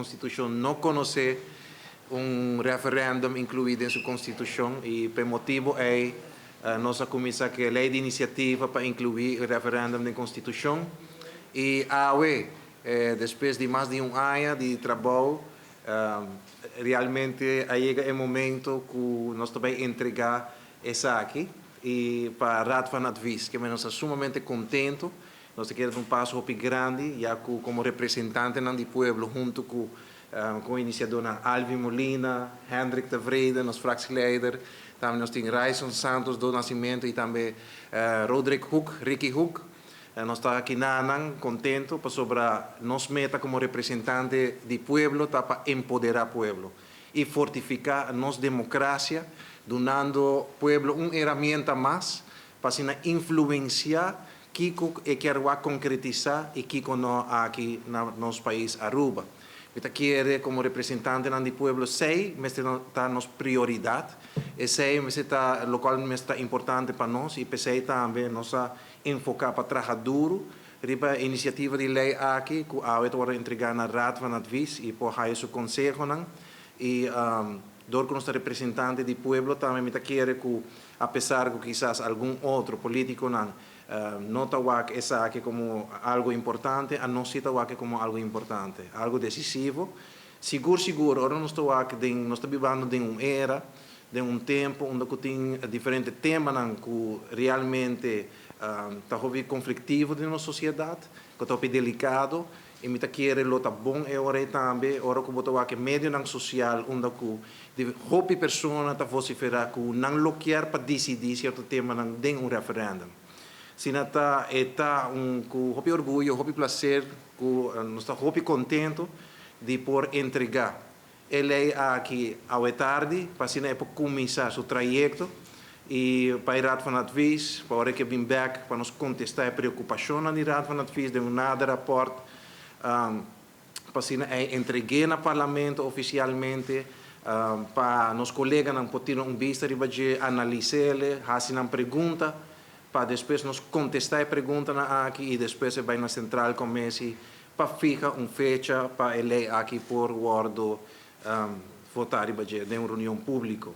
Constitucion no conoce un referendum inclui den su constitucion y pa e motibo ey nos a cuminsa cu e ley di iniciativa pa inclui e referendum den constitucion. Y awe, despues di mas di un aña di trabou, realmente a yega e momento cu nos ta bay entrega esaki y pa Raad van Advies, kiermen nos ta sumamente contento. Nos ta kere ta un paso hopi grandi, ya cu como representantenan di pueblo hunto cu e iniciadornan Alvin Molina, Hendrik Tevreden, nos fractieleider, tambe nos tin Ryson Santos do Nascimento y tambe Roderick Hoek, Ricky Hoek. Nos ta aki nanan contento pasobra nos meta como representante di pueblo ta pa empodera pueblo y fortifica nos democracia dunando pueblo un herramienta mas pa asina influencia kico e kier wak concretisa y kico no aki na nos pais Aruba. Mi ta kere como representantenan di pueblo esey mester ta nos prioridad, esey mester ta locual mester ta importante pa nos y p'esey tambe nos a enfoca pa traha duro riba e iniciativa di ley aki cu awe ta wordo entrega na Raad van Advies y por haya su consehonan. Y dor cu nos ta representante di pueblo tambe mi ta kere cu apesar cu kisas algun otro politiconan no ta wak esaki como algo importante, anos si ta wak como algo importante, algo decisivo. Sigur sigur ora nos ta wak den, nos ta bibando den un era, den un tempo unda cu tin diferente temanan cu realmente ta hopi conflictivo den nos sociedad, cu ta hopi delicado. Y mi ta kere lo ta bon e ora ei tambe, ora cu bo ta wak e medionan social unda cu di hopi persona ta vocifera cu nan lo kier pa dicidi cierto temanan den un referendum. Sina ta e ta un cu hopi orguyo, hopi placer cu nos ta hopi contento di por entrega e ley aki awe tardi pa asina e por cuminsa su trayecto y pa e Raad van Advies, pa ora e ke bin bek pa nos contesta e preocupacionnan di Raad van Advies den un nader rapport, pa asina e entregu'é na Parlamento oficialmente pa nos coleganan por tira un bista riba dje, analis'ele, haci nan pregunta pa despues nos contesta e preguntanan aki y despues e bay na Central Commissie pa fiha un fecha pa e ley aki por wordo vota riba dje den un reunion publico.